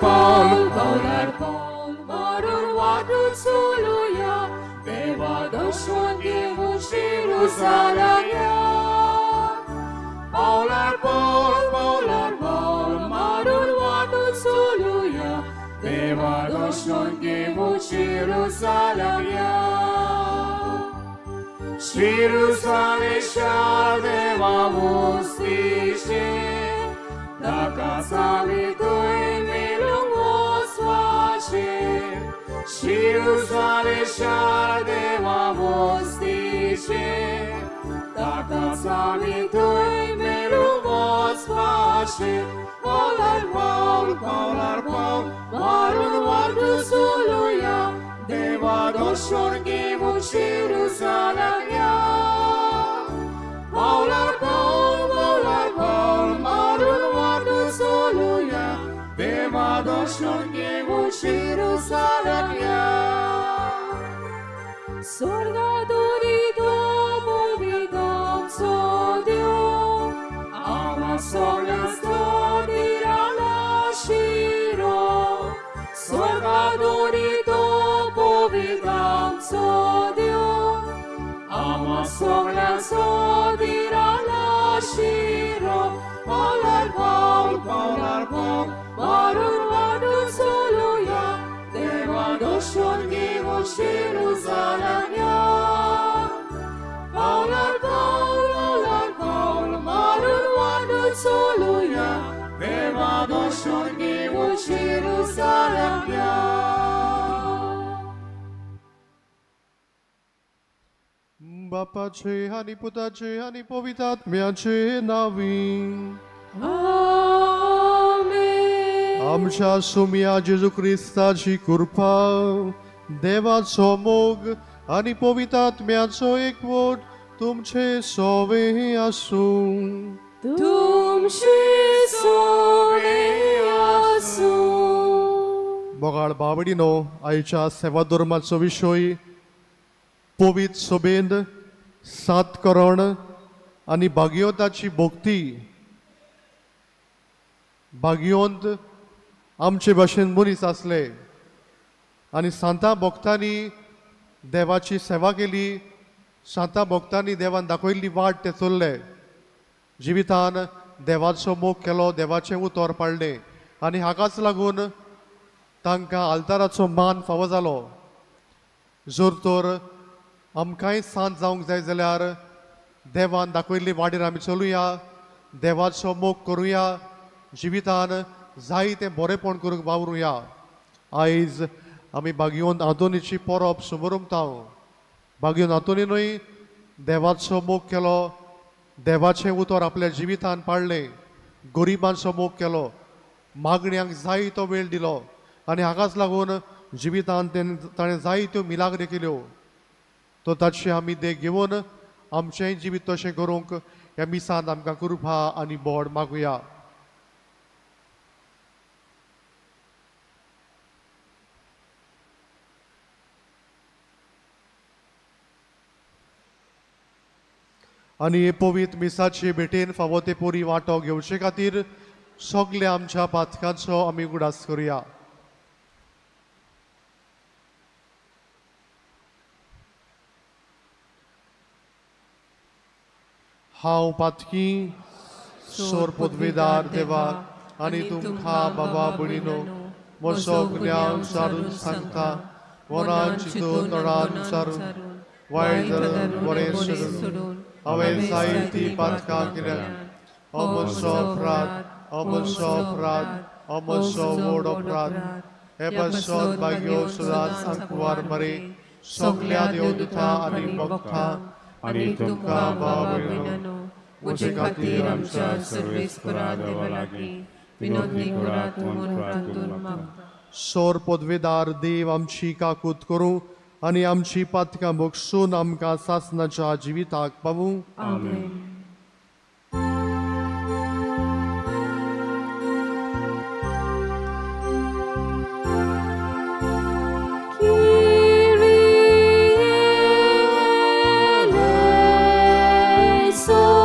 पावल पावलार पावल मारून वाटून चलुया देवा दर्शन घेवन जेरुजालेम या. पावलार पावल पावलार पावल मारून वाटून चलुया देवा दर्शन घेवन जेरुजालेम या. जेरुजालेम शार देवा मुस्तीचें ताका सामी तुवें मेळूंक वचपाचें. जेरुजालेम शार देवा मुस्तीचें ताका सामी तुवें मेळूंक वचपाचें. पावलार पावल पावलार पावल मारून वाटून चलुया देवा दर्शन घेवन जेरुजालेम या. पावलार पावल पावलार पावल मारून वाटून चलुया देवा दर्शन घेवन जेरुजालेम या. स्वर्गादोरी तो पवित्र देव आम्हा सगळ्यांक स्तोत्राला शिरो. स्वर्गादोरी तो पवित्र देव आम्हा सगळ्यांक स्तोत्राला शिरो. पावलार पावल पावलार पावल मारून वाटून चलुया देवा दर्शन घेवन जेरुजालेम या. पावलार पावल पावलार पावल मारून वाटून चलुया देवा दर्शन घेवन जेरुजालेम या. बापाचे आनी पुताचे आनी पवित्र आत्म्याचे नावी आमेन. आमच्या सुम्या जेजू क्रिस्ताची कृपा, देवाचो मोग आनी पवित्र आत्म्याचो एकवट तुमचे सोवे आसूं. तुमचे सोवे आसूं. मोगाळ बावडीनो, आयच्या सेवा धर्माचो विशय पवित्र सोबेंत सात करण आनी भाग्योताची भक्ती. भाग्योंत आमचे भाशेन मनीस आसले आनी सांता भक्तांनी देवाची सेवा केली. सांता भक्तांनी देवान दाखयल्ली वाट ते चल्ले. जिवितान देवाचो मोग केलो, देवाचें उतर पाळ्ळें आनी हाकाच लागून तांकां आल्ताराचो मान फावो जालो. जर तर आमकांय सांत जावंक जाय जाल्यार देवान दाखयल्ली वाडीर आमी चलुया, देवाचो मोग करुया, जिवितान जाय तें बरेंपण करूंक वावरुया. आयज आमी बागयोन आंतोनीची परब सुमरुमता. बागयोन आंतोनीनूय देवाचो मोग केलो, देवाचें उतर आपल्या जिवितान पाळ्ळें, गरिबांचो मोग केलो, मागण्यांक जाय तो वेळ दिलो आनी हाकाच लागून जिवितान ताणें जायत्यो मिलाग्री केल्यो. तो ताची आमी देख घेवन आमचेंय जिवीत तशें करूंक ह्या मिसान आमकां कृपा आनी बोड मागुया. आनी हे पवित्र मिसाचे भेटेन फावो ते पोरी वांटो घेवचे खातीर सगळे आमच्या पातकांचो आमी उगडास करुया. हांव पातकी सोर पदवीदार देवा आनी तुमकां बाबा भयणीनो म्हजो गुन्यांव सारून सांगता. मनान चिंतून तोंडान उचारून वायट धरून बरें सोडून हांवें जायतीं पातकां केल्यात. हो म्हजो अपराध, हो म्हजो अपराध, हो म्हजो व्हड अपराध. हे पासत भाग्यो सदांच आंकवार मरे सगल्या देवदुतां आनी भक्तां आनी तुमकां बाबा भयणीनो म्हजे खातीर आमच्या सर्वेस्परा देवा लागीं विनवणी करात म्हूण प्रार्थून मागता. सोर पदवेदार देव आमची काकूत करूं आनी आमची पातकां भोगसून आमकां सासनाच्या जिविताक पावूं. आमेन. Kyrie eleison.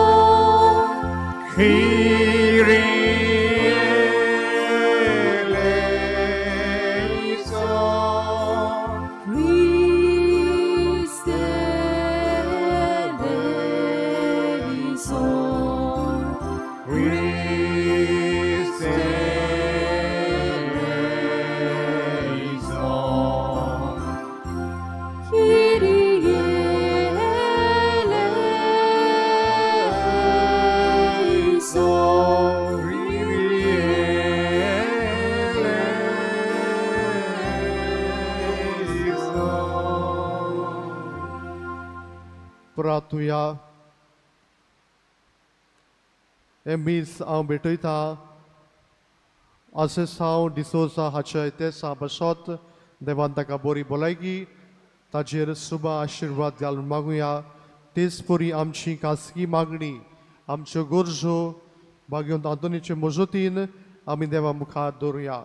प्रार्थुया. हें मीस हांव भेटयता आसेसांव डिसोजा हाच्या तेसा बसत देवान ताका बरी भलायकी ताजेर सुबा आशिर्वाद घालून मागुया. तेच परी आमची खासगी मागणी आमच्यो गरजो भाग्यवंत आंतोनीचे मजतीन आमी देवा मुखार दवरुया.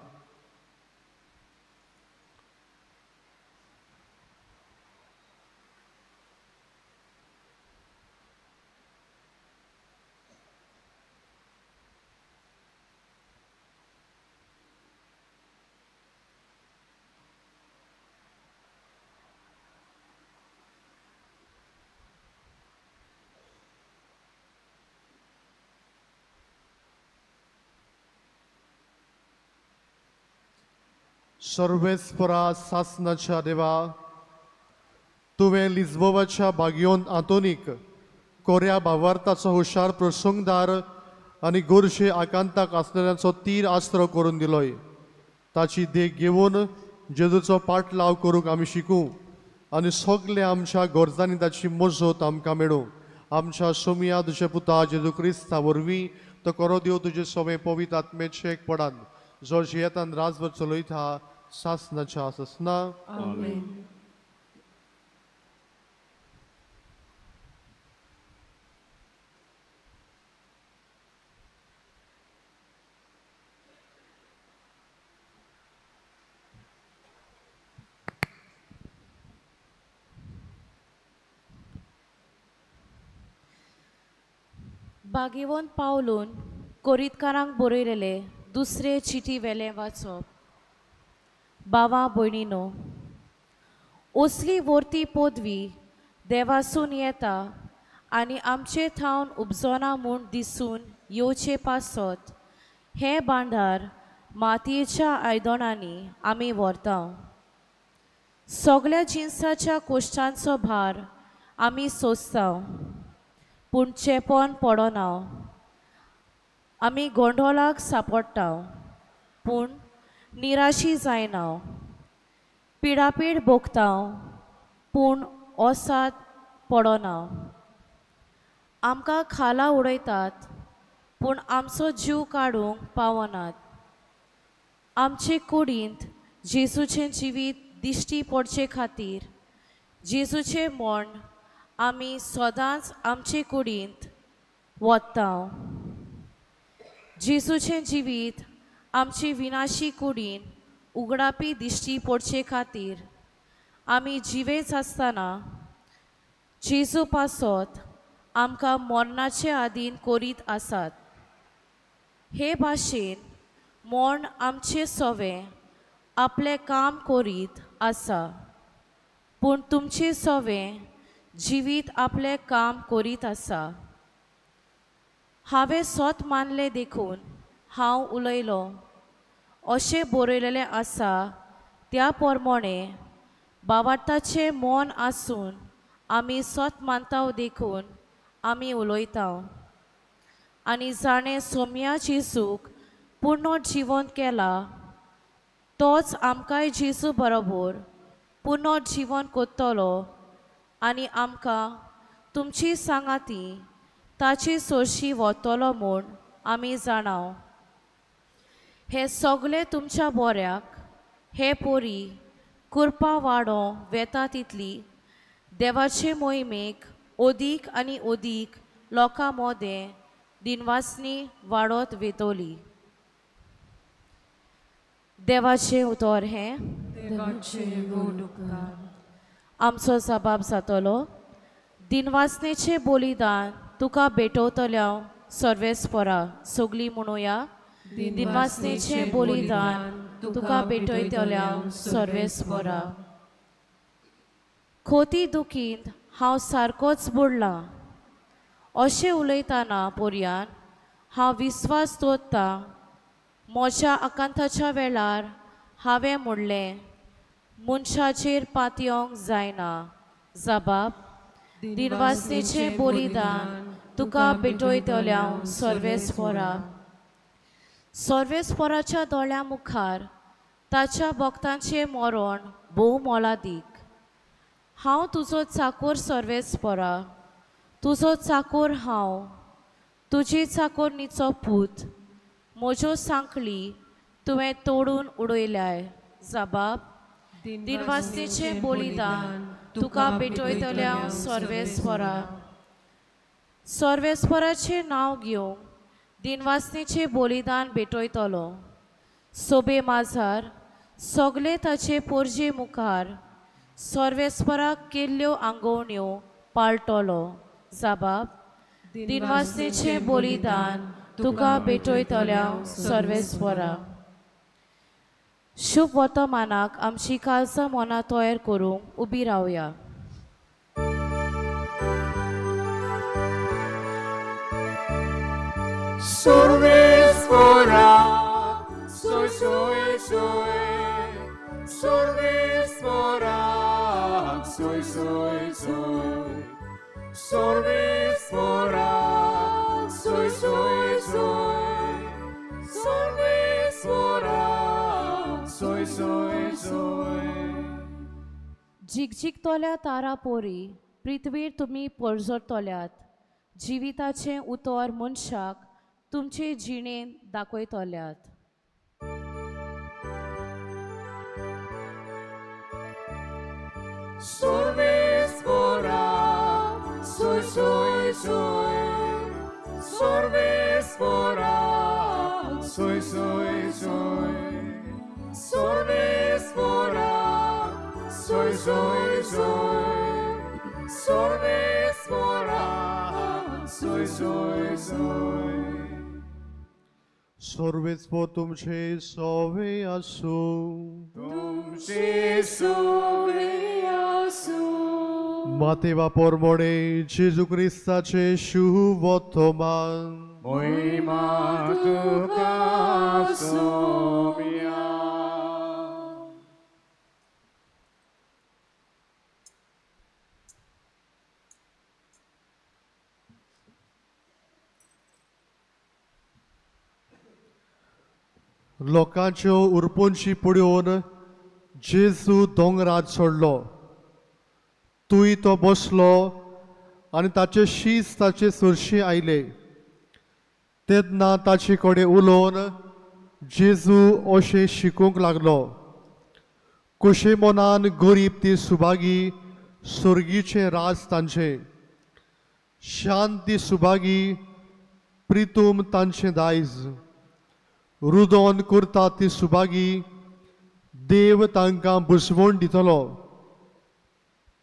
सर्वेस्परा सासनाच्या देवा, तुवें लिज्बोवाच्या भाग्योन आंतोनीक कोऱ्या भावार्थाचो हुशार प्रसंगदार आनी गोरशे आकांताक आसलेल्यांचो तीर आस्त्र करून दिलोय. ताची देख घेवन जेजूचो पाटलाव करूंक आमी शिकूं आनी सगळे आमच्या गरजांनी ताची मजत आमकां मेळूं. आमच्या सोमिया तुज्या पुता जेजू क्रिस्ता वरवीं तो करो देव तुजे सोवे पवित्र आत्मेचें एकपणान जो जियेतान राजभर चलयता सासनाच्या सासना. आमेन. भाग्यवंत पावलून कोरीतकारांक बरयलेले दुसरे चिटी वेलें वाचप. बावा भयणीनो, असली वर्ती पदवी देवासून येता आनी आमचे थावन उपजना म्हूण दिसून येवचे पासत हें भांडार मातयेच्या आयदनांनी आमी व्हरता. सगळ्या जिनसाच्या कोश्टांचो भार आमी सोंसता पूण चेपण पडना. आमी गोंडोलाक सांपडटा पूण निराशी जायना. पिडापीड भोगता पूण ओसाद पडना. आमकां खाला उडयतात पूण आमचो जीव काडूंक पावनात. आमचे कुडींत जेजूचें जिवीत दिश्टी पडचे खातीर जेजूचें मर्ण आमी सदांच आमचे कुडींत वता. जेजूचें जिवीत आमची विनाशी कुडीन उगडापी दिश्टी पडचे खातीर आमी जिवेच आसतना जेजू पासत आमकां मरणाचे आदीन करीत आसात. हे भाशेन मर्ण आमचे सवे आपलें काम करीत आसा पूण तुमचे सवे जिवीत आपलें काम करीत आसा. हांवें सत मानलें देखून हांव उलयलो अशें बरयलेलें आसा. त्या प्रमाणे बावार्थाचें मन आसून आमी सत मानता देखून आमी उलयता. आनी जाणें सोम्या जेजूक पूर्ण जिवंत केला तोच आमकांय जेजू बरोबर पुनर जिवन कोत्तलो आनी आमकां तुमची सांगाती ताची सोरशी वतलो म्हूण आमी जाणाव. हे सगळे तुमच्या बऱ्याक हे पोरी कुरपा वाडो वेता तितली देवाचे मोहिमेक अदीक आनी अदीक लोकां मोदें दिनवासनी वाडत वेतोली. देवाचें उतर हें देवाचें गोड उपकार. आमचो जबाब जातलो. दिनवासनेचें बलिदान तुका भेटवतल्या सर्वेस्परा सगळीं म्हणुया. दिनवासनेचें बलिदान तुका भेटयतल्या सर्वेस्परा. खोती दुखींत हांव सारकोच बुडलां अशें उलयतना पोरयान हांव विस्वास दवरतां. म्हज्या आकांताच्या वेळार हांवें म्हणलें मनशाचेर पातयेवंक जायना. जबाब दिनवासनेचें बलिदान तुका भेटयतल्या सर्वेस्परा. सर्वेस्पराच्या दोळ्यां मुखार ताच्या भक्तांचें मरण भोव मोलादीक. हांव तुजो चाकोर सर्वेस्परा. तुजो चाकोर हांव, तुजी चाकोरणीचो पूत, म्हज्यो सांखळी तुवें तोडून उडयल्याय. जबाब दिनवासनेचें बलिदान तुका भेटयतल्या सर्वेस्परा. सर्वेस्पराचें नांव घेवंक दिनवासनेचें बलिदान भेटयतलो. सोबे माजार सगळे ताचे पोरजे मुखार सर्वेस्पराक केल्ल्यो आंगोवण्यो पाळटलो. जबाब दिनवासनेचें बलिदान तुका भेटयतल्या सर्वेस्परा. शुभ वर्तमानाक आमची काळजां मनां तयार करूंक उबी रावया. सर्वेस्परा soy soy soy, सर्वेस्परा soy soy soy, सर्वेस्परा soy soy soy, Sarveswara soy soy soy. झिकझिकतल्या तारा पोरी पृथ्वीर तुमी परजरतल्यात, जिविताचें उतर मनशाक तुमचे जिणेंत दाखयतल्यात. Sarveswara soy soy soy, Sarveswara soy soy soy, Sarveswara soy soy soy, Sarveswara soy soy soy. सर्वेस्पर तुमचे सोवे आसूं. तुमचे सोवे आसूं. माते वापोरमोणे जेजू क्रिस्ताचे शुभ वर्तमान. महिमा तुका सोम्या. लोकांच्यो उरपोनशी पळोवन जेजू दोंगरार चडलो. तूय तो बसलो आनी ताचे शीस ताचे सरशी आयले. तेन्ना ताचे कडेन उलोवन जेजू अशें शिकूंक लागलो, कशें मनान गरीब ती सुभागी, सर्गीचें राज तांचें. शांत ती सुभागी, प्रितूम तांचें दायज. रुदोन करता ती सुभागी, देव तांकां बुजवण दितलो.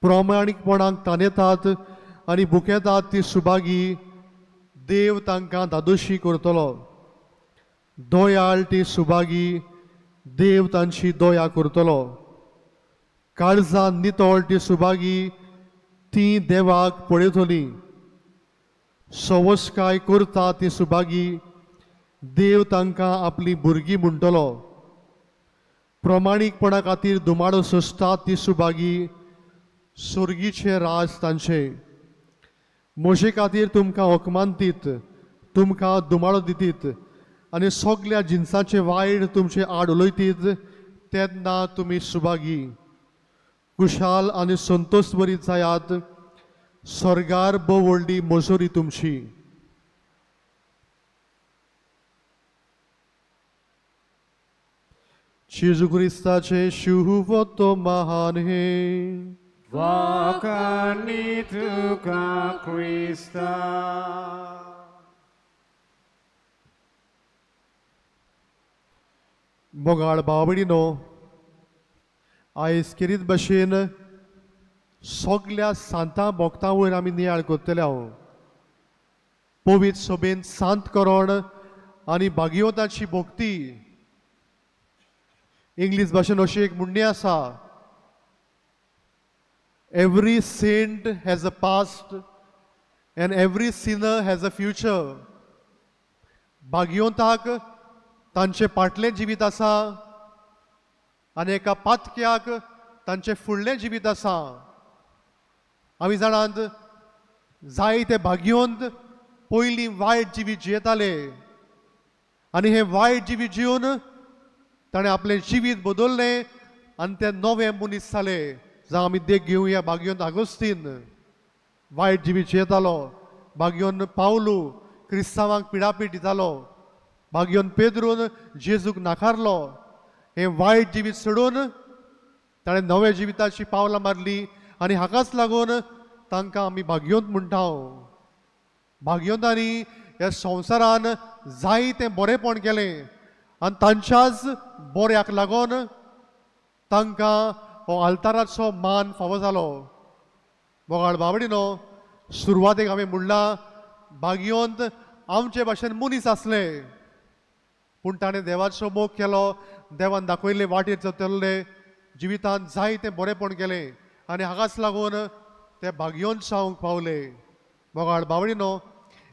प्रामाणीकपणाक तानेतात आनी भुकेतात ती सुभागी, देव तांकां धादोशी करतलो. दयाळ ती सुभागी, देव तांची दया करतलो. काळजान नितळ ती सुभागी, ती देवाक पळयतली. सवसकाय करता ती सुभागी, देव तांकां आपली भुरगीं म्हणटलो. प्रामाणीकपणा खातीर धुमाडो सोंसता ती सुभागी, सर्गीचें राज तांचें. म्हजे खातीर तुमकां हकमानतीत, तुमकां धुमाडो दितीत आनी सगल्या जिनसाचें वायट तुमचे आड उलयतीत तेन्ना तुमी सुभागी. खुशाल आनी संतोश बरी जायात, स्वर्गार भोव व्हडली मजुरी तुमची. जेजू क्रिस्ताचें शुभ वर्तमान हें. वाखाणी तुका क्रिस्ता. मोगाळ भाव-भयणीनो, आयज खेरीत भशेन सगल्या सांतां भक्तां वयर आमी नियाळ करतले. हांव पवित्र सभेन सांत करण आनी भाग्यवंताची भक्ती, इंग्लीश भाशेन अशी एक म्हणणी आसा, every saint has a past and every sinner has a future. भाग्यवंताक तांचें फाटलें जिवीत आसा आनी एका पातक्याक तांचें फुडलें जिवीत आसा. आमी जाणात जायते भाग्यवंत पयलीं वायट जिवीत जियेताले आनी हें वायट जिवीत जिवन ताणें आपलें जिवीत बदललें आनी ते नवे मनीस जाले. जावं आमी देख घेवया भाग्यवंत आगोस्तीन. वायट जिवीत जियेतालो. भाग्योन पावलू क्रिस्तांवांक पिडापीड दितालो. भाग्योन पेद्रून जेजूक नाकारलो. हें वायट जिवीत सोडून ताणें नव्या जिविताची पावलां मारली आनी हाकाच लागून तांकां आमी भाग्योंत म्हणटा. भाग्योंतांनी ह्या संवसारान जायतें बरेंपण केलें आनी तांच्याच बऱ्याक लागून तांकां हो आल्ताराचो मान फावो जालो. मोगाळ बाबडीनो, सुरवातेक हांवें म्हणलां भाग्योंत आमचे भाशेन मनीस आसले, पूण ताणें देवाचो मोग केलो, देवान दाखयल्ले वाटेर चलले, जिवितांत जायतें बरेंपण केलें आनी हाकाच लागून ते भाग्योंत जावंक पावले. मोगाळ बावडीनो,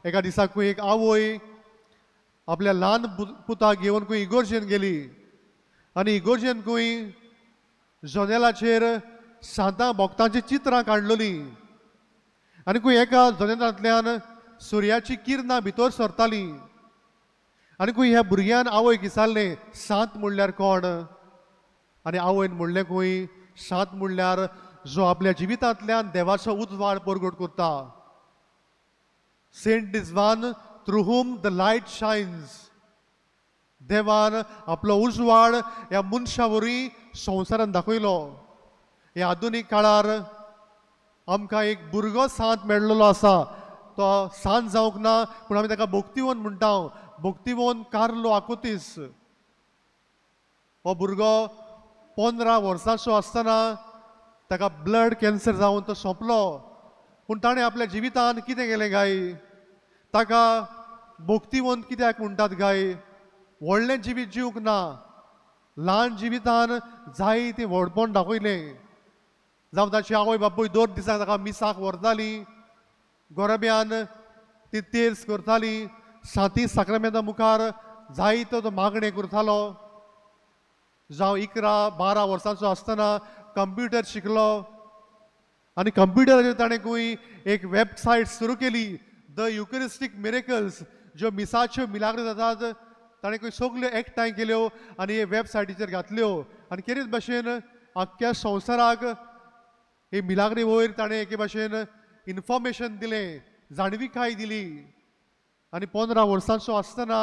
एका दिसा खंय एक आवय आपल्या ल्हान पुताक घेवन खंय इगोर्जेन गेली आनी इगोर्जेन खंय जनेलाचेर सांतां भक्तांचीं चित्रां काडलेलीं आनी खंय एका जनेलांतल्यान सुर्याची किरणां भितर सरतालीं आनी खंय ह्या भुरग्यान आवयक विचारलें, सांत म्हणल्यार कोण? आनी आवयन म्हणलें खंय सांत म्हणल्यार जो आपल्या जिवितांतल्यान देवाचो उजवाड परगट करता. Saint is one through whom the light shines. देवान आपलो उजवाड ह्या मनशा वरवीं संवसारान दाखयलो. ह्या आधुनीक काळार आमकां एक भुरगो सांत मेळ्ळलो आसा. तो सांत जावंक ना, पूण आमी ताका भक्तिवन म्हणटा. भक्तिवन कार्लो आकुतीस हो भुरगो 15 वर्सांचो आसतना ताका ब्लड कॅन्सर जावन तो सोंपलो. पूण ताणें आपल्या जिवितांत कितें केलें गाय? ताका भक्तिवंत कित्याक म्हणटात गाय? व्हडलें जिवीत जिवंक ना, ल्हान जिवितान जायतें व्हडपण दाखयलें. जावं ताची आवय बापूय दर दिसाक ताका मिसाक व्हरताली, गोरब्यान ती तेर्स करताली, सांती साक्रामेंता मुखार जायतो तो मागणें करतालो. जावं 11-12 वर्सांचो आसतना कंप्युटर शिकलो आनी कंप्युटराचेर ताणें खंय एक वेबसायट सुरू केली, the Eucharistic miracles, ज्यो मिसाच्यो मिलाग्रो जातात ताणें खंय सगल्यो एकठांय केल्यो आनी हे वेबसायटीचेर घातल्यो आनी केरीच भाशेन आख्ख्या संवसाराक हे मिलाग्री वयर ताणें एके भाशेन इन्फॉर्मेशन दिलें, जाणविकाय दिली. आनी 15 वर्सांचो आसतना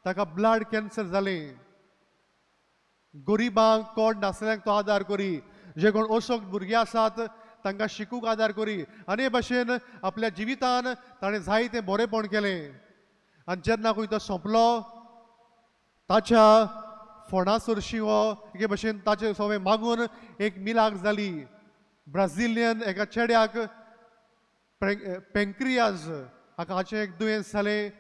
ताका ब्लड कॅन्सर जालें. गरिबांक कोण नासल्यांक तो आदार करी, जे कोण अशक्त भुरगीं आसात तांकां शिकूंक आदार करी आनी हे भाशेन आपल्या जिवितान ताणें जायतें बरेंपण केलें. आनी जेन्ना खंय तो सोंपलो ताच्या फोंडा सरशीं हो एके भाशेन ताचे सगळें मागून एक मिलाग जाली. ब्राझिलियन एका चेड्याक पेंक्रियाज हाका हाचें एक दुयेंस जालें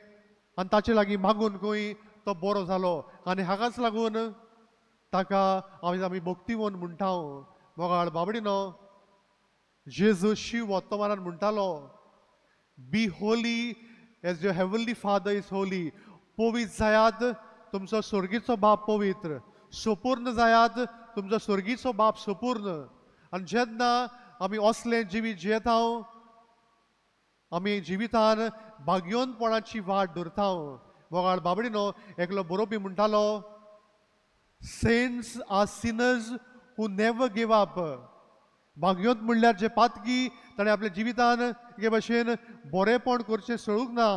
आनी ताचे लागीं मागून खंय तो बरो जालो आनी हाकाच लागून ताका आमी भक्तिवन म्हणटा. मोगाळ बाबडीनो, जेजू शिव वर्तमानान म्हणटालो, be holy as your heavenly father is holy. पवित्र जायात, तुमचो स्वर्गीचो बाप पवित्र. सुपूर्ण जायात, तुमचो स्वर्गीचो बाप सुपूर्ण. आनी जेन्ना आमी असलें जिवीत जियेता, आमी जिवितान भाग्योनपणाची वाट धरता. मोगाळ बाबडीनो, एकलो बरोवपी म्हणटालो, Saints are sinners who never give up. भाग्योंत म्हणल्यार जे पातकी ताणें आपल्या जिवितान एके भाशेन बरेंपण करचें सोडूंक ना.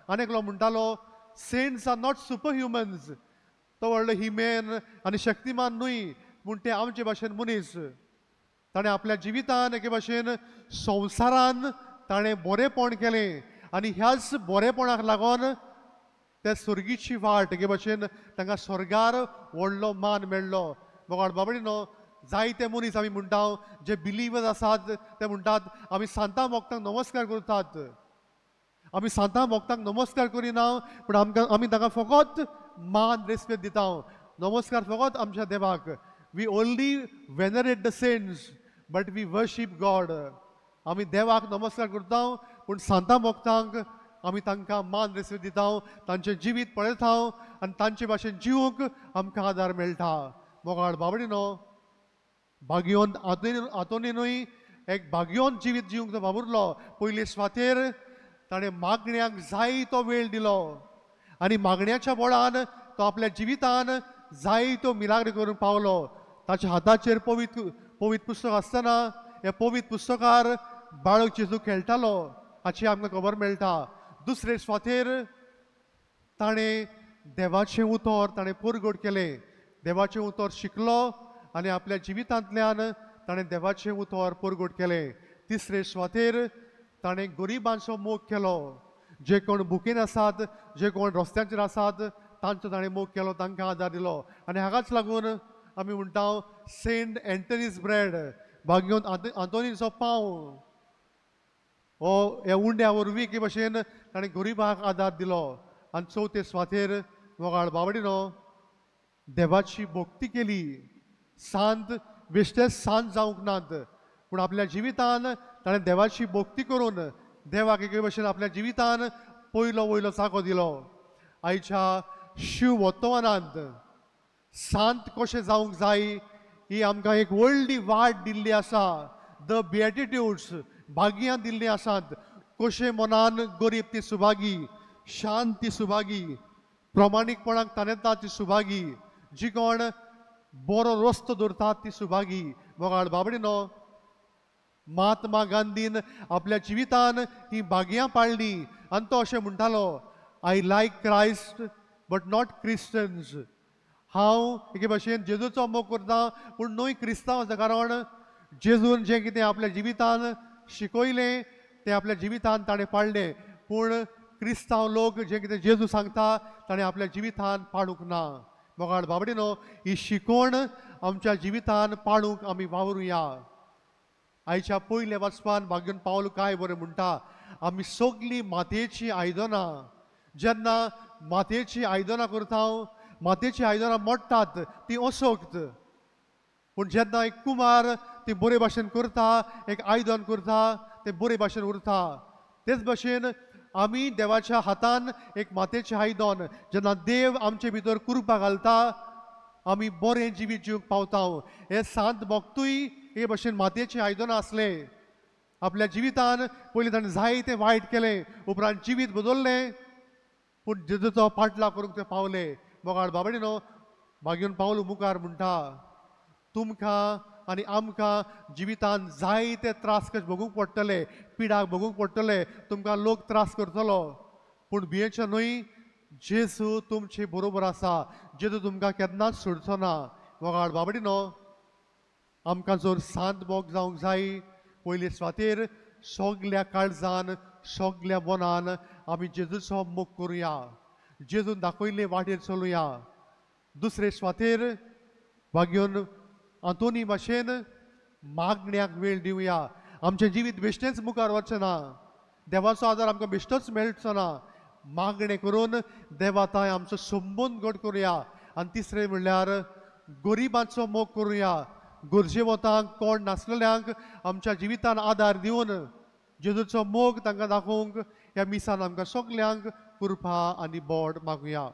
आनी एकलो म्हणटालो, Saints are not super humans. तो व्हडलो हिमेन आनी शक्तिमान न्हय, पूण ते आमचे भाशेन मनीस. ताणें आपल्या जिवितान एके भाशेन संवसारान ताणें बरेंपण केलें आनी ह्याच बरेंपणाक लागून त्या स्वर्गीची वाट एके भाशेन तांकां स्वर्गार व्हडलो मान मेळ्ळो. मोगाळ बाबडीनो, जायते मनीस आमी म्हणटा जे बिलीवर्स आसात ते म्हणटात आमी सांतां भक्तांक नमस्कार करतात. आमी सांतां भक्तांक नमस्कार करिना, पूण आमकां आमी तांकां फकत मान रेस्पेद दिता. नमस्कार फकत आमच्या देवाक. We only venerate the saints but we worship God. आमी देवाक नमस्कार करता, पूण सांतां भक्तांक आमी तांकां मान रेस्पेद दिता, तांचें जिवीत पळयता आनी तांचे भाशेन जिवूंक आमकां आदार मेळटा. मोगाळ बाबडीनो, भाग्योन आंतोनीनूय एक भाग्योन जिवीत जिवंक तो वावुरलो. पयले सुवातेर ताणें मागण्याक जायतो वेळ दिलो आनी मागण्याच्या बळान तो आपल्या जिवितान जायतो मिलाग्र करूंक पावलो. ताच्या हाताचेर पवित्र पवित्र पुस्तक आसतना ह्या पवित्र पुस्तकार बाळक जेजू खेळटालो हाची आमकां खबर मेळटा. दुसरे सुवातेर ताणें देवाचें उतर ताणें परगट केलें, देवाचें उतर शिकलो आनी आपल्या जिवितांतल्यान ताणें देवाचें उतर परगट केलें. तिसरे सुवातेर ताणें गरिबांचो मोग केलो, जे कोण भुकेन आसात, जे कोण रस्त्यांचेर आसात तांचो ताणें मोग केलो, तांकां आदार दिलो. आनी हाकाच लागून आमी म्हणटा सेंट एंटनीज ब्रेड, भाग्यवंत आंतोनीचो पांव हो ह्या उंड्या वरवीं एके भशेन ताणें गरिबांक आदार दिलो. आनी चवथे सुवातेर मोगाळ बावडिनो देवाची भक्ती केली. सांत बेश्टेच सांत जावंक नात, पूण आपल्या जिवितान ताणें देवाची भक्ती करून देवाक एके भशेन आपल्या जिवितान पयलो वयलो जागो दिलो. आयच्या शिव वर्तमानांत सांत कशें जावंक जाय ही आमकां एक व्हडली वाट दिल्ली आसा. The बिएटिट्यूड्स भाग्यां दिल्लीं आसात. कशें मनान गरीब ती सुभागी, शांत ती सुभागी, प्रमाणीकपणाक ताणेता ती सुभागी, जी कोण बरो रस्तो दवरतात ती सुभागी. मोगाळ बाबडिनो, महात्मा गांधीन आपल्या जिवितान ही भाग्यां पाळ्ळीं आनी तो अशें म्हणटालो, I like Christ but not Christians. हांव एके भशेन जेजूचो मोग करता पूण न्हय क्रिस्तांवाचो, कारण जेजून जें कितें आपल्या जिवितान शिकयलें तें आपल्या जिवितान ताणें पाळ्ळें, पूण क्रिस्तांव लोक जें कितें जेजू सांगता ताणें आपल्या जिवितान पाळूंक ना. मोगाळ बाबडिनो, ही शिकवण आमच्या जिवितान पाळूंक आमी वावरुया. आयच्या पयल्या वाचपान भाग्यन पावल काय बरें म्हणटा, आमी सगळीं मातयेचीं आयदनां, जेन्ना मातयेचीं आयदनां करता, मातयेचीं आयदनां मोडटात ती असोक्त, पूण जेन्ना एक कुमार ती बरे भाशेन करता, एक आयदन करता तें बरे भाशेन उरता. तेच भाशेन आमी देवाच्या हातान एक मातयेचें आयदन, जेन्ना देव आमचे भितर कृपा घालता आमी बरें जिवीत जिवंक पावता. हे सांत भक्तूय हे भाशेन मातयेचें आयदनां आसलें. आपल्या जिवितान पयलीं ताणें जायतें वायट केलें, उपरांत जिवीत बदललें, पूण जेजूचो पाटलाव करूंक ते पावले. मोगाळ बाबडिनो, भाग्यन पावल मुखार म्हणटा, तुमकां आनी आमकां जिवितान जायते त्रास कशे भोगूंक पडटले, पिडाक भोगूंक पडटले, तुमकां लोक त्रास करतलो, पूण भियेचें न्हय, जेजू तुमचे बरोबर आसा, जेजू तुमकां केन्नाच सोडचो ना. मोगाळ बाबडिनो, आमकां जर सांत मोग जावंक जाय, पयले सुवातेर सगल्या काळजान सगल्या मनान आमी जेजूचो मोग करुया, जेजून दाखयल्ले वाटेर चलुया. दुसरे सुवातेर भाग्योन आंतोनी भाशेन मागण्याक वेळ दिवया. आमचें जिवीत बेश्टेंच मुखार वचचें ना, देवाचो आदार आमकां बेश्टोच मेळचो ना. मागणें करून देवा तांय आमचो संबंद घट करुया. आनी तिसरें म्हणल्यार गरिबांचो मोग करुया. गरजेवंतांक, कोण नासलेल्यांक आमच्या जिवितान आदार दिवन जेजूचो मोग तांकां दाखोवंक ह्या मिसान आमकां सगल्यांक कृपा आनी बोड मागुया.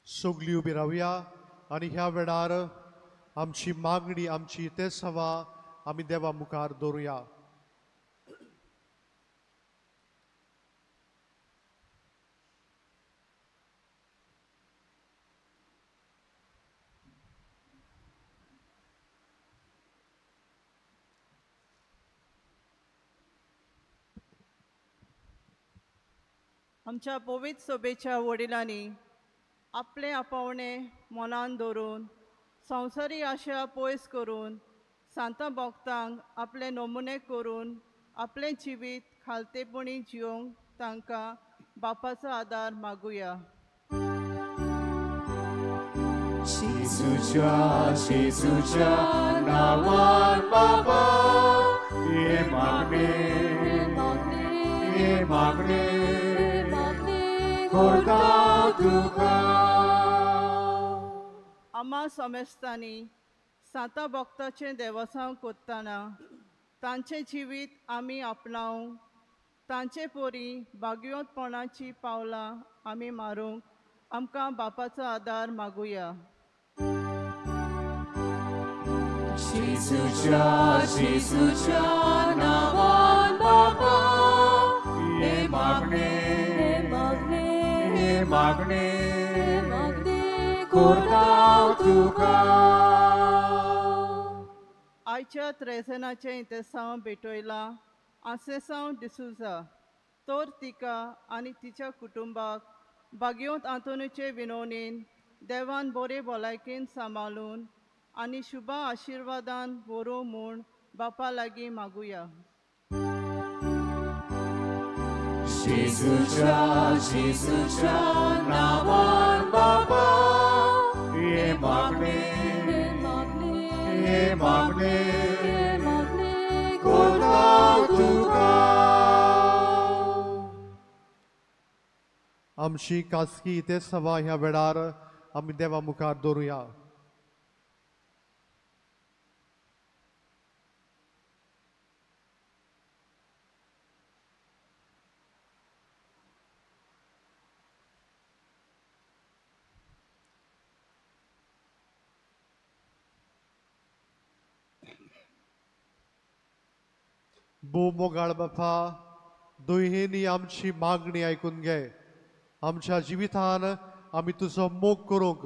सगळीं उबी रावया आनी ह्या वेळार आमची मागणी, आमची तेसवा आमी देवा मुखार दवरुया. आमच्या पवित्र सभेच्या वडिलांनी आपले आपोवणे मनान दवरून संवसारी आशा पयस करून सांता भक्तांक आपले नमुने करून आपलें जिवीत खालतेपणी जिवंक तांकां बापाचो आदार मागुया. जेजूच्या जेजूच्या नावान बाबा हे मागणे हे मागणे करता तुका. आमा समेस्तांनी सांता भक्ताचें देवसांव करतना तांचें जिवीत आमी आपणावंक, तांचे परी भाग्योतपणाची पावलां आमी मारूंक आमकां बापाचो आदार मागुया. जेजूच्या जेजूच्या नांवान बाबा हे मागणे हे मागणे हे मागणे हे मागणे करता तुका. आयच्या त्रेजनाचें इतेसांव भेटयलां आसेसांव डिसूजा तर तिका आनी तिच्या कुटुंबाक भाग्योत आंतोनीचे विनवणेन देवान बरे भलायकेन सांबाळून आनी शुभ आशिर्वादान व्हरूं म्हूण बापा लागीं मागुया. जेजूच्या जेजूच्या नांवान बाबा हे मागणे हे मागणे हे मागणे हे मागणे करता तुका. आमची खासगी इतेसवा ह्या वेळार आमी देवा मुखार दवरुया. भोव मोगाळ बापा, दुयेंनी आमची मागणी आयकून घे. आमच्या जिवितान आमी तुजो मोग करूंक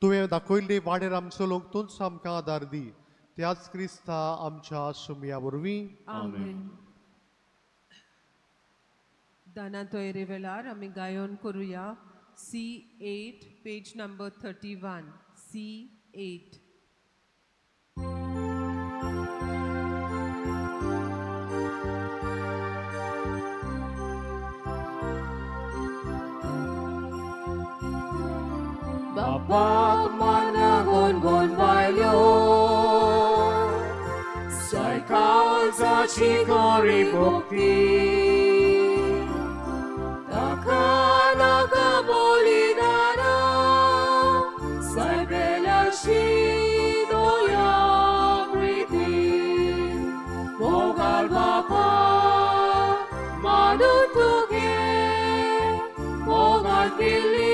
तुवें दाखयल्ली वाडेर आम चलूंक तूंच आमकां आदार दी. त्याच क्रिस्ता आमच्या सुमया वरवीं. आमेन. दाना तयारी वेळार आमी गायन करुया C8 page number 31 C8. बापाक मनागोन गोन बायल्यो सैकाळजाची गोरी भक्ती ताका नाका बलिदाना सायबेल्याशी दया प्रिती मोगाल बापा मानू तुगे मोगाल केली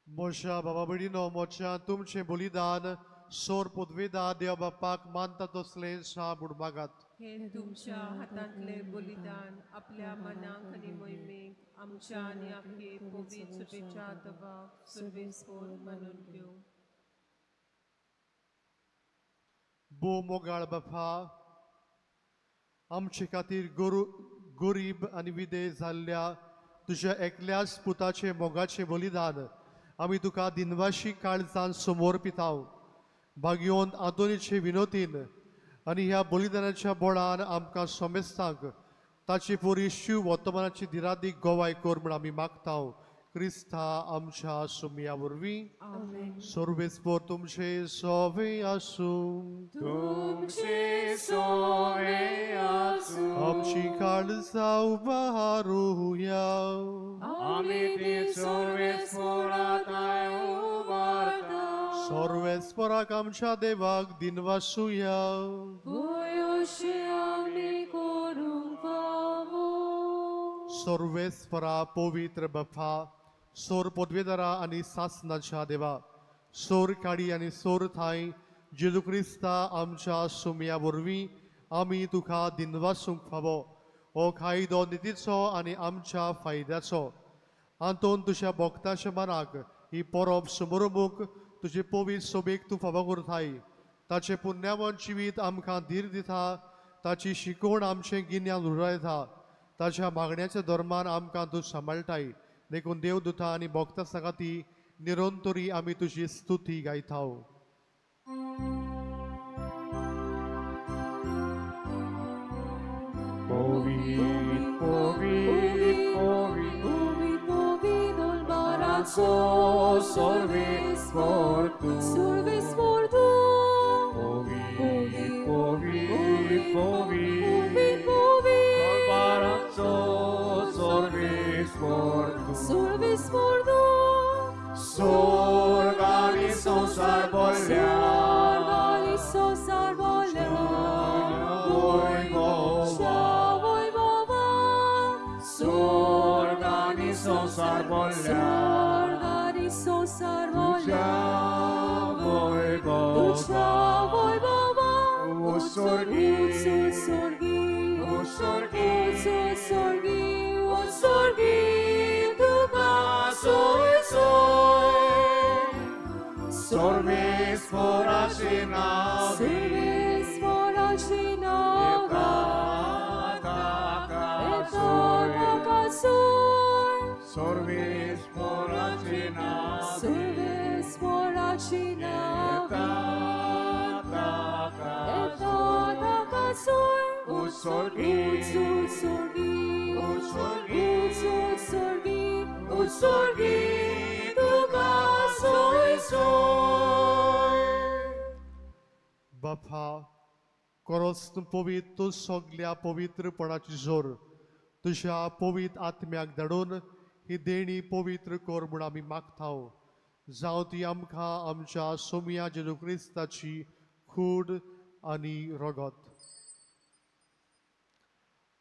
मोशा बाबा भयणीनो, मोच्या तुमचें बलिदान सोर पुदवेदा देव बापाक मानता तसलें साबूड मागात. हे तुमच्या हातांतले बलिदान आपल्या मनाक आनी मोहिमेक आमच्या आनी आखे पवित्र सभेच्या दबाक सर्वेस्पोर मानून घेवं. भोव मोगाळ बापा, आमचे खातीर गरीब आनी विधेय जाल्ल्या तुज्या एकल्याच पुताचें मोगाचें बलिदान आमी तुका दिनवाशी काळजान समोर पिताव. भाग्योन आंतोनीचे विनोतीन आनी ह्या बलिदानाच्या बोळान आमकां समेस्तांक ताची पुरी शिव वर्तमानाची दिरादीक गोवाय कर म्हूण आमी मागताव. क्रिस्ता आमच्या सुमया वरवीं. सर्वेस्पोर तुमचे सोवे आसूं. तुमचे सोवे आसूं. आमची काळजां उबारुया. आमी ती सर्वेस्पोराक उबारता. सर्वेस्पोराक आमच्या देवाक दिनवासुया. सर्वेस्परा पवित्र बापा, सोर पदवेदारा आनी सासनाच्या देवा, सोर काडी आनी सोर थांय जेजू क्रिस्ता आमच्या सुमया वरवीं आमी तुका दिनवासूंक फावो. हो कायदो नितीचो आनी आमच्या फायद्याचो. आंतोन तुज्या भक्ताच्या मनाक ही परब समोरमूख तुजे पवित्र सोबेक तूं फावो करताय. ताचें पुण्यावन जिवीत आमकां धीर दिता, ताची शिकवण आमचें गिन्यान उरयता, ताच्या मागण्याच्या धर्मान आमकां तूं सांबाळटाय. देखून देवदूता आनी भक्ता सांगाती निरंतरी आमी तुजी स्तुती गायताव. Sorgani संसार बोल्या, Sorgani संसार बोल्या, Sorgi, sorgi, तुका सोय सोय. सर्वेस्पोराचे नांव, सर्वेस्पोराचे नांव, Sorgi, sorgi, तुका सोय सोय. बापा, खरोच तूं पवित्र सगल्या पवित्रपणाची जोर तुज्या पवित्र आत्म्याक धाडून ही देणी पवित्र कर म्हूण आमी मागताव. जावं ती आमकां आमच्या सोमया जेजू क्रिस्ताची कूड आनी रगत.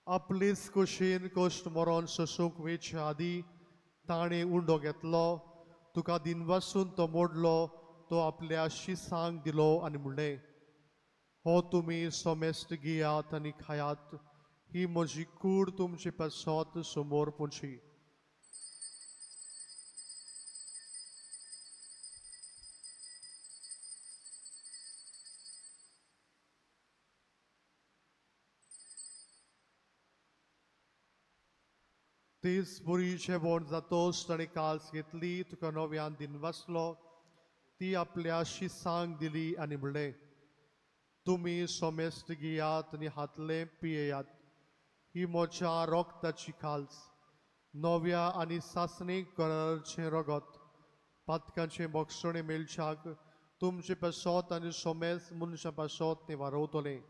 आपलेच कुशीन कश्ट मरोन सोसूंक वेचे आदी ताणें उंडो घेतलो, तुका दिनवासून तो मोडलो, तो आपल्या शिसांक दिलो आनी म्हणलें, हो तुमी सोमेस्त घेयात आनी खायात, ही म्हजी कूड तुमचे पासत समोर पुंची. तीच बरी जेवण जातोच ताणें काल्स घेतली, तुका नव्यान दिनवासलो, ती आपल्या शिसांक दिली आनी म्हणलें, तुमी सोमेस्त घेयात आनी हातलें पियेयात, ही म्हज्या रोगताची खाल्स, नव्या आनी सासणी करारचें रगत, पातकांचें बक्षणें मेळच्याक तुमचे पासत आनी सोमेस्त मनशां पासत तें वारवतलें.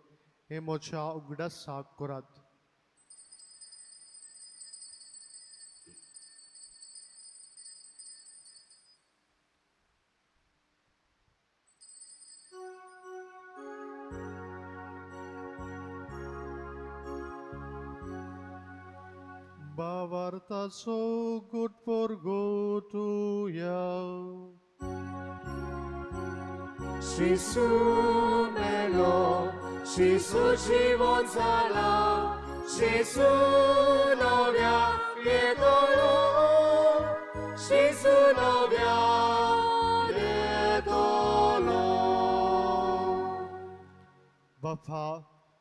हें म्हज्या उगडासाक करात. Bavartaso good for go to ya. Jisu melo, Jisu जीवन जाला, Jisu नव्या येतलो, Jisu नव्या येतलो. बापा,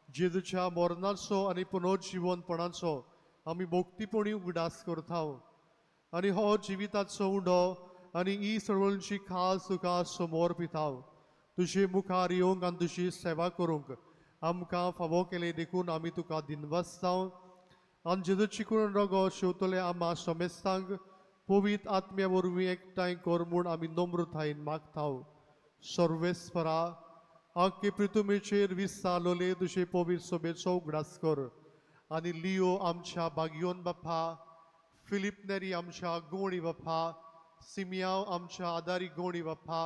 जेजूच्या मरणाचो आनी पुनर्जिवनपणाचो आमी भक्तीपणी उगडास करता आनी हो जिविताचो उंडो आनी ही सळवळची खास तुका समोर पिता. तुजे मुखार येवंक आनी तुजी सेवा करूंक आमकां फावो केले देखून आमी तुका दिनवासता. आनी जेजूची करून रगो शेवतले आमा समेस्तांक पवित्र आत्म्या वरवीं एकठांय कर म्हूण आमी नम्रतायेन मागता. सर्वेस्परा, आख्खे पृथ्वीचेर विसालोले तुजे पवित्र सभेचो उगडास कर आनी लियो आमच्या बागियोन बाप्पा, फिलीप नेरी आमच्या गोणी बाप्पा, सिमियांव आमच्या आदारी गोणी बाप्पा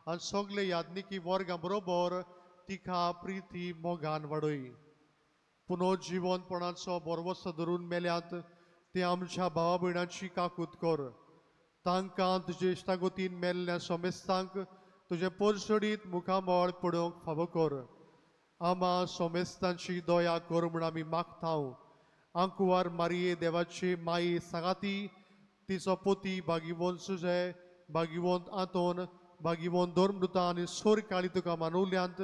आनी सगळे यादनिकी वर्गां बरोबर तिका प्रिती मोगान वाडय. पुनर्जिवनपणाचो बरवसो धरून मेल्यात ते आमच्या भावा भयणाची काकूत कर. तांकां तुजे इश्टागतीन मेल्ल्या समेस्तांक तुजें परसडीत मुखामळ पळोवंक फावो कर. आमा सोमेस्तांची दया कर म्हूण आमी मागता. आंकुवार मारिये देवाची माई सांगाती, तिचो पोती भागिवंत सुजे, भागिवंत आंतोन, भागिवंत धर्मदूता आनी सोर काळी तुका मानवल्यांत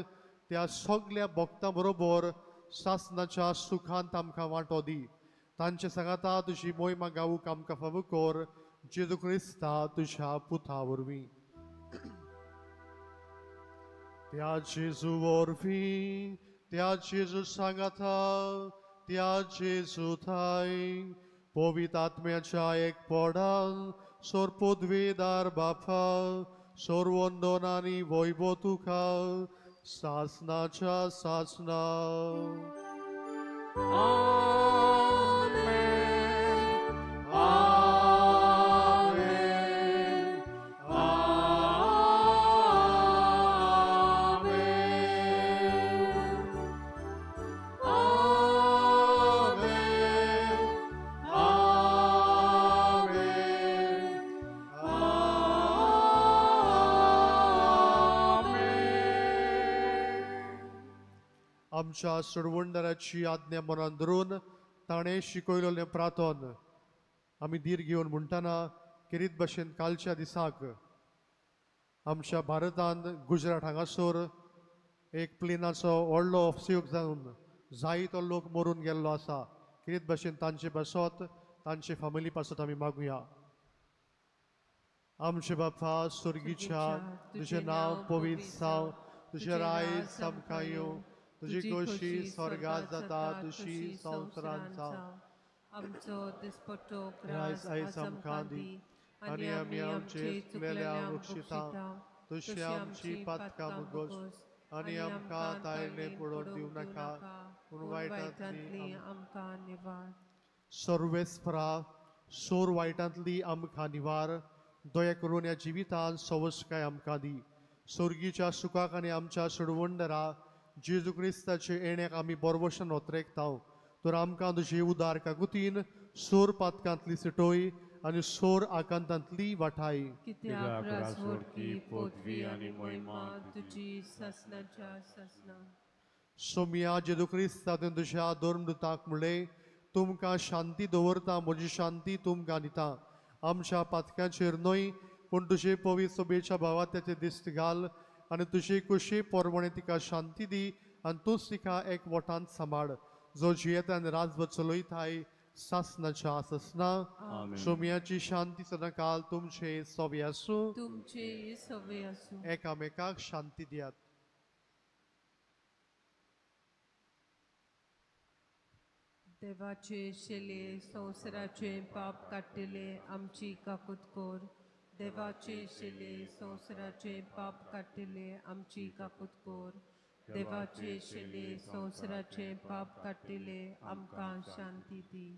त्या सगल्या भक्तां बरोबर सासनाच्या सुखांत आमकां वांटो दी. तांचे सांगाता तुजी मोहिमा गावूंक आमकां फावो कर, जेजू क्रिस्ता तुज्या पुता वरवीं. त्या जेजू वरवीं, त्या जेजू सांगाता, त्या जेजू थाय पवित्र आत्म्याच्या एकपणान सोर पदवेदार बापा, सोर वंदन आनी वैभव तुका सासनाच्या सासना. आमेन, आमेन, आमेन, आमेन, आमेन, आमेन. आमच्या सोडवणदाराची आज्ञा मनान धरून ताणें शिकयलेलें प्रार्थन आमी धीर घेवन म्हणटना केरीत भशेन कालच्या दिसाक आमच्या भारतांत गुजरात हांगासर एक प्लेनाचो व्हडलो अपयोग जावन जायतो लोक मरून गेल्लो आसा. केरीत भशेन तांचे पासत, तांचे फामिली पासत आमी मागुया. आमचे बापा स्वर्गीच्या, तुजें नांव पवित्र जावं, तुजें रायज आमकां येवं, तुजी खोशी स्वर्गात जाता तशी संवसारांत जावं. आमचो दिसपट्टो ग्रास आयज आमकां दी आनी आमी आमचे चुकलेल्या बक्षिता तशी आमची पातकां मुगोस आनी आमकां तायले पडोवन दिवं नाका, पूण वायटांतली आमकां निवार. सर्वेस्परा, सोर वायटांतली आमकां निवार. दया करून ह्या जिवितांत सवसकाय आमकां दी. स्वर्गीच्या सुखाक आनी आमच्या सोडवणदारा जेजू क्रिस्ताचे येण्याक आमी बरवशन ओतरेकता. तर आमकां तुजी उदार काकुतीन सोर पातकांतली सिटोय आनी सोर आकांतांतली वाठाय. कित्याक राजवटी, पदवी आनी महिमा तुजी सासनाच्या सासना. सोमिया जेजू क्रिस्ता तुवें तुज्या धर्मदूताक म्हणलें, तुमकां शांती दवरता, म्हजी शांती तुमकां दिता. आमच्या पातकांचेर न्हय पूण तुजे पवित्र सभेच्या भावात्याचे दिश्ट घाल आनी तुजे कुशी परवणे तिका शांती दी आनी तूंच तिका एक वटांत सांबाळ, जो जियेता आनी राजवट चलयताय सासनाच्या सासना. सोमियाची शांती सदांकाल तुमचे सवे आसूं, तुमचे सवे आसूं. एकामेकाक शांती दियात. देवाचे शेले संवसाराचे पाप काडटले आमची काकूत कर. देवाचे शेले संवसाराचे पाप काडटले आमची काकूत कर. देवाचे शेले संवसाराचे पाप काडटले आमकां शांती दी.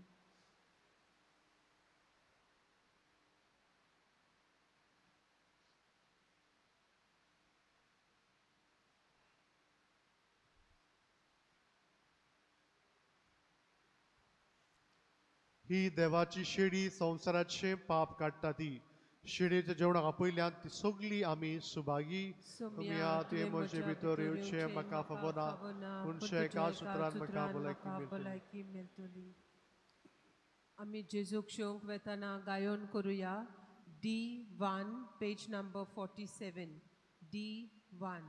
ही देवाची शेडी संवसाराचे पाप काडटा ती. शिणेच्या जेवणाक आपयल्यान ती सगळी आमी सुभागी. तुमी तुवें म्हजे भितर येवचें म्हाका फावना, पूण एका सुत्रान म्हाका भलायकी मेळटली. आमी जेजूक शेवंक वेतना गायोन करुया. D1 page number 47. D1.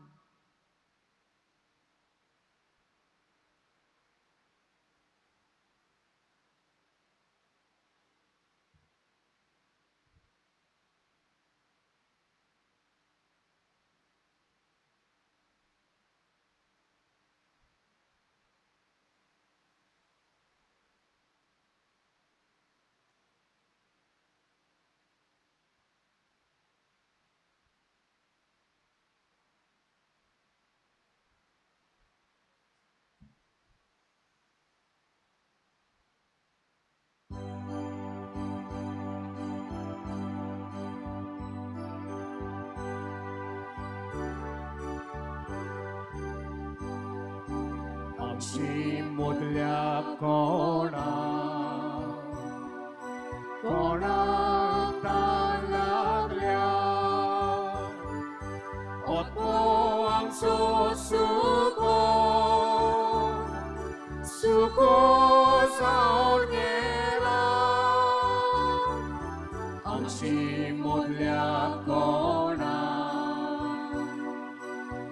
आमची मोदल्या कोणा कोणाक तान लागल्या, आत्मो आमचो सुको सुको जावन गेला. आमची मोदल्या कोणा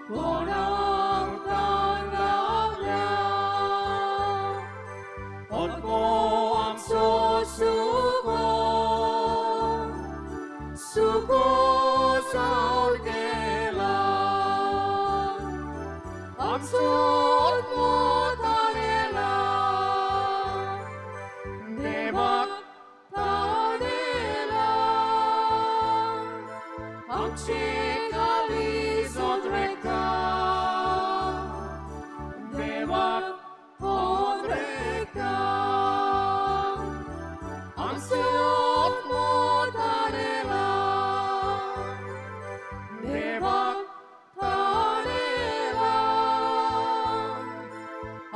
कोणाक तान लागल्या, आत्मो आमचो सुको सुको जावन गेला. आमचो आत्मो तानेला देवाक तानेला, आमची काळीज ओंद्रेता देवाक ओंद्रेता. आमचो आत्मो तानेला देवाक तानेला,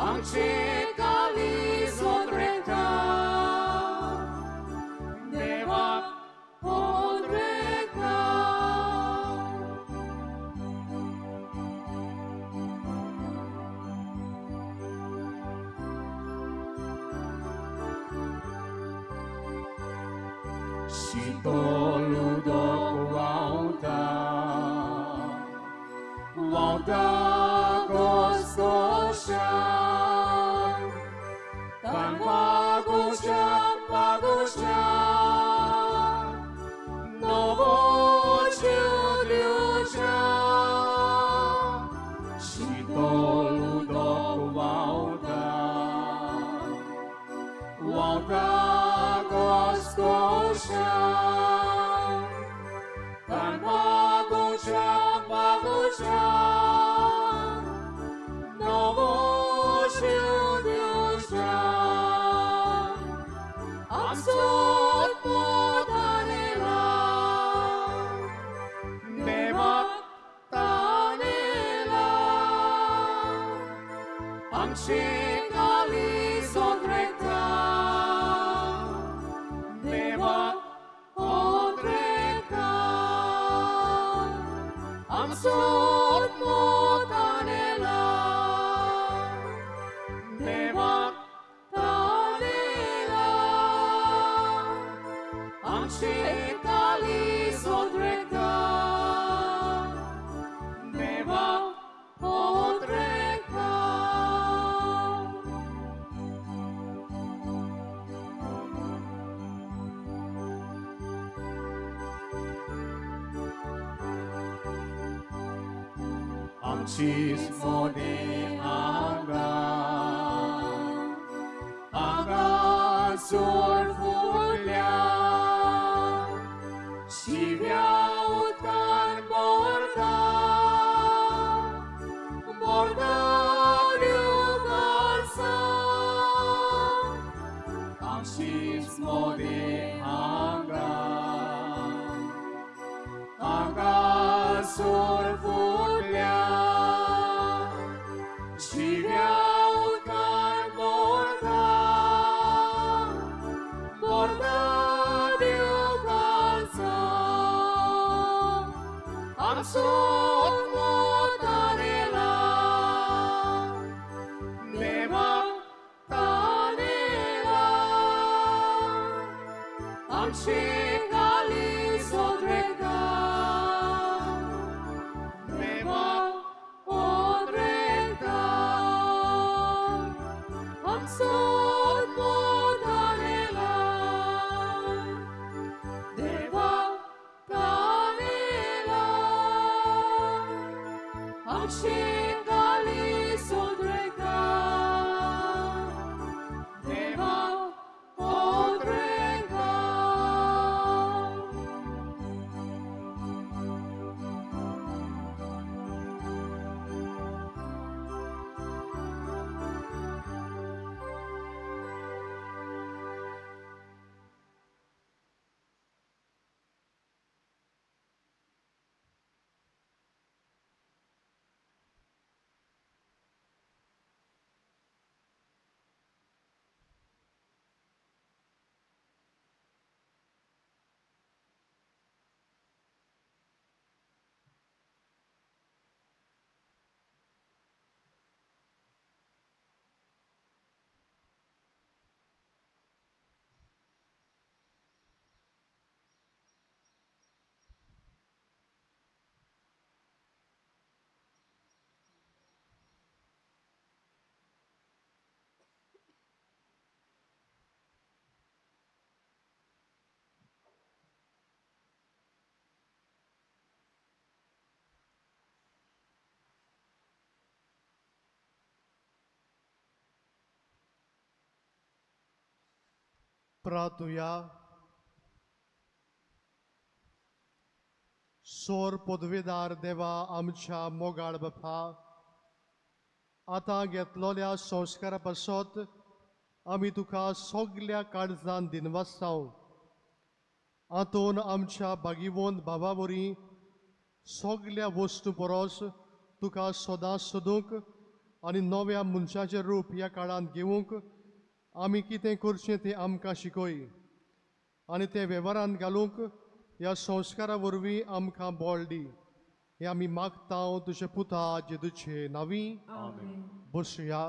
आमची काळीज ओंद्रेता देवाक ओंद्रेता. शीतल उदक व्हांवता व्हांवता घसघश्यान, तान पागोश्या पागोश्या नवो जीव दिवच्या. शीतल उदक व्हांवता व्हांवता घसघश्यान, तान पागोश्या पागोश्या नवो जीव दिवच्या. आमचो आत्मो तानेला देवाक तानेला, आमची काळीज ओंद्रेता देवाक ओंद्रेता. आमचो आत्मो तानेला देवाक तानेला, आमची काळीज ओंद्रेता देवाक ओंद्रेता. आमचीच मोदी आंगा आंगा जोर फुडल्या, शिव्या उदकान बोरता बोरता ल्युगासा. आमचीच मोदी आंगा आंगा जोर फुडल्या, शिव्या उदकान बोरता बोरता आमचे सोदरेका देवा ओद्रेका आमचो मोदालेला देवा तालेला आमचे सोदरेका देवा ओद्रेका. प्रार्थुया. सोर पदवीदार देवा आमच्या मोगाळ बापा, आतां घेतलोल्या संस्कारा पासत आमी तुका सगल्या काळजान दिनवासाव. आंतोन आमच्या भागिवंत भावा वरी सगल्या वस्तू परस तुका सदां सोदूंक आनी नव्या मनशाचें रूप ह्या काळांत घेवंक आमी कितें करचें तें आमकां शिकय आनी तें वेव्हारांत घालूंक ह्या संस्कारा वरवीं आमकां बळ दी. हें आमी मागता तुजे पुता जेजूचे नांवी. बसया.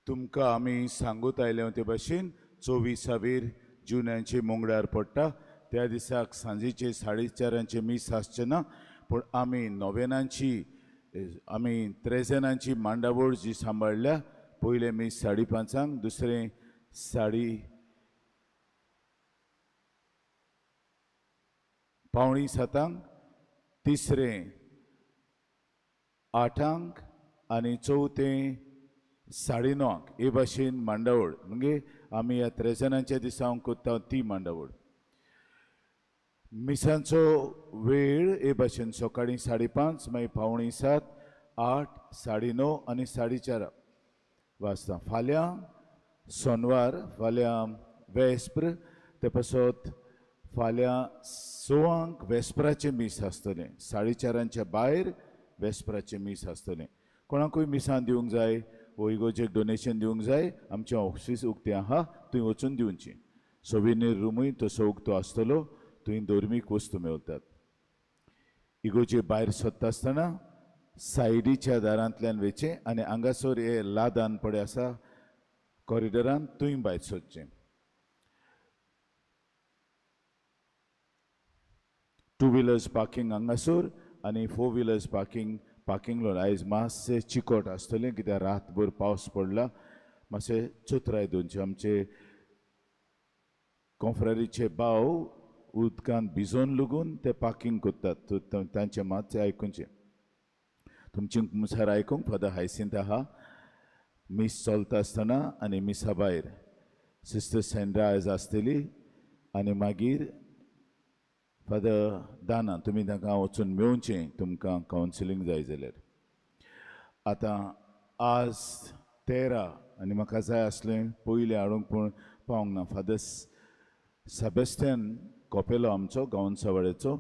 तुमकां आमी सांगूत आयले ते भाशेन 24 जुन्यांचे मंगळार पडटा. त्या दिसाक सांजेचे 4:30 मीस आसचें ना, पूण आमी नोवेनांची आमी त्रेजेनांची मांडावळ जी सांबाळ्ळ्या, पयलें मीस 5:30, दुसरें 6:45, तिसरें 8 आनी चवथें 9:30. हे भाशेन मांडावळ म्हणजे आमी ह्या त्रेजनांच्या दिसा करता ती मांडावळ. मिसांचो वेळ हे भाशेन सकाळीं 5:30, मागीर 6:45, 8, 9:30 आनी 4:30 वाजता. फाल्यां सोनवार, फाल्यां वेस्प्र, ते पासत फाल्यां 6 वेस्पराचें मीस आसतलें. 4:30 भायर वेस्पराचें मीस आसतलें. कोणाकूय मिसां दिवंक जाय वो इगोर्जेक डोनेशन दिवंक जाय, आमचें ऑफीस उक्तें आहा, थंय वचून दिवचें. सोविनीर रुमूय तसो उक्तो आसतलो, थंय धर्मीक वस्तू मेळटात. इगोर्जे भायर सोदता आसतना सायडीच्या दारांतल्यान वयचें आनी हांगासर हे लादान पळय आसा कॉरिडोरान, थंय भायर सोदचें. टू व्हिलर्स पार्किंग हांगासर आनी four wheelers parking parking lot. आयज मातशें चिकोट आसतलें कित्याक रातभर पावस पडला, मातशें चतुराय दवरचें. आमचे कोंफ्रारीचे भाव उदकांत भिजोवन लुगून ते पार्किंग करतात, तांचें मातशें आयकुचें. तुमचे मुखार आयकूंक फादर हायसिंत आहा. मीस चलता आसतना आनी मिसा भायर सिस्टर सेंड्रा आयज आसतली आनी मागीर फादर दाना, तुमी तांकां वचून मेळचें तुमकां कावन्सिलींग जाय जाल्यार. आतां आज 13 आनी म्हाका जाय आसलें पयलें हाडूंक पूण पावंक ना. फादर सेबेस्टियन कोपेलो आमचो गांवसावाड्याचो,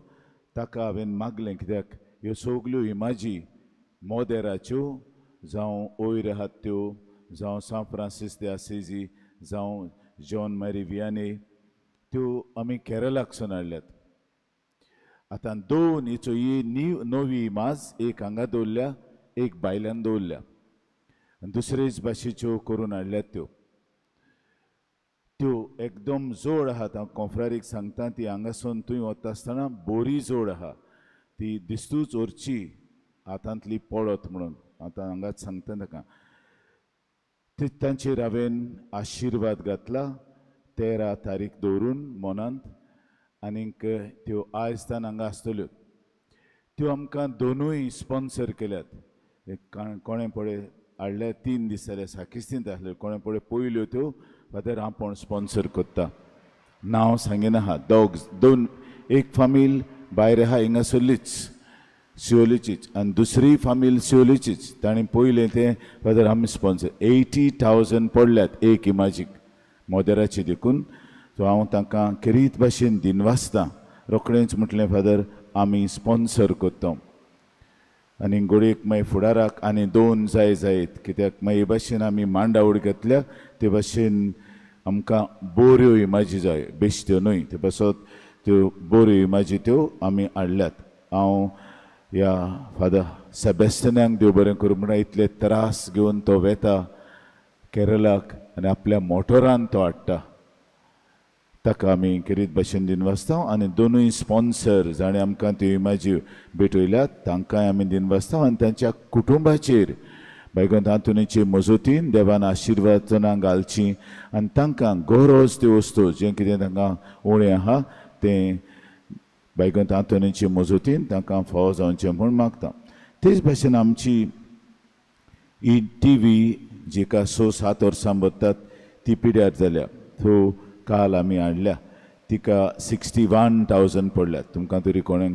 ताका हांवें मागलें कित्याक ह्यो सगल्यो इमाजी मोदेराच्यो जावं वयर आहात त्यो, जावं सांत फ्रांसीस दे आसिजी जावं जॉन मॅरी वियाने त्यो आमी केरळाकसून हाडल्यात. आतां दोन हिचो ही नवी इमाज एक हांगा दवरल्या, एक भायल्यान दवरल्या आनी दुसरेच भाशेच्यो करून हाडल्यात. त्यो त्यो एकदम जोड आहात. हांव कोंफ्रारीक सांगता ती हांगासून थंय वता आसतना बोरी जोड आहा, ती दिस्तूच व्हरची हातांतली पळत म्हणून आतां हांगाच सांगता ताका. ते तांचेर हांवें आशिर्वाद घातला 13 तारीख दवरून मनांत, आनीक त्यो आयज तान हांगा आसतल्यो. त्यो आमकां दोनूय स्पॉन्सर केल्यात. कोणें पळय हाडल्या 3 दीस जाले साकिस्तींत आसल्यो, कोणें पळय पयल्यो त्यो फादर आपूण स्पॉन्सर करता. नांव सांगिना आहा, दोन एक फामील भायर आहा हिंगासरलीच शिवोलीचीच आनी दुसरी फामील शिवोलीचीच. ताणें पयलें तें फादर आमी स्पॉन्सर 80,000 पडल्यात एक इमाजीक मोदेराची देखून. सो हांव तांकां खेरीत भाशेन दिनवासतां. रोखडेंच म्हटलें फादर आमी स्पॉन्सर करता आनी घडयेक मागीर फुडाराक आनी 2 जाय जायत, कित्याक मागीर हे भाशेन आमी मांडावळ घेतल्या ते भाशेन आमकां बऱ्यो इमाजी जाय, बेश्ट्यो न्हय. ते पासत त्यो बऱ्यो इमाजी त्यो आमी हाडल्यात. हांव ह्या फादर सेबेस्टनाक देव बरें करूं म्हणून इतले त्रास घेवन तो वेता केरळाक आनी आपल्या मोटोरान तो हाडटा, ताका आमी खेरीत भाशेन दिनवासता. आनी दोनूय स्पॉन्सर जाणें आमकां त्यो इमाजी भेटयल्यात तांकांय आमी दिनवासता आनी तांच्या कुटुंबाचेर बायगोंत आंतोनीचे मजतीन देवान आशिर्वादनां घालचीं आनी तांकां गरज त्यो वस्तू जें कितें तांकां उणें आहा तें बायगोंत आंतोनीचे मजतीन तांकां फावो जावचें म्हूण मागता. तेच भाशेन आमची ही टी व्ही जिका 6-7 वर्सां भरतात ती पिड्यार जाल्या, सो काल आमी हाडल्या तिका 61,000 पडल्यात. तुमकां तरी कोणाक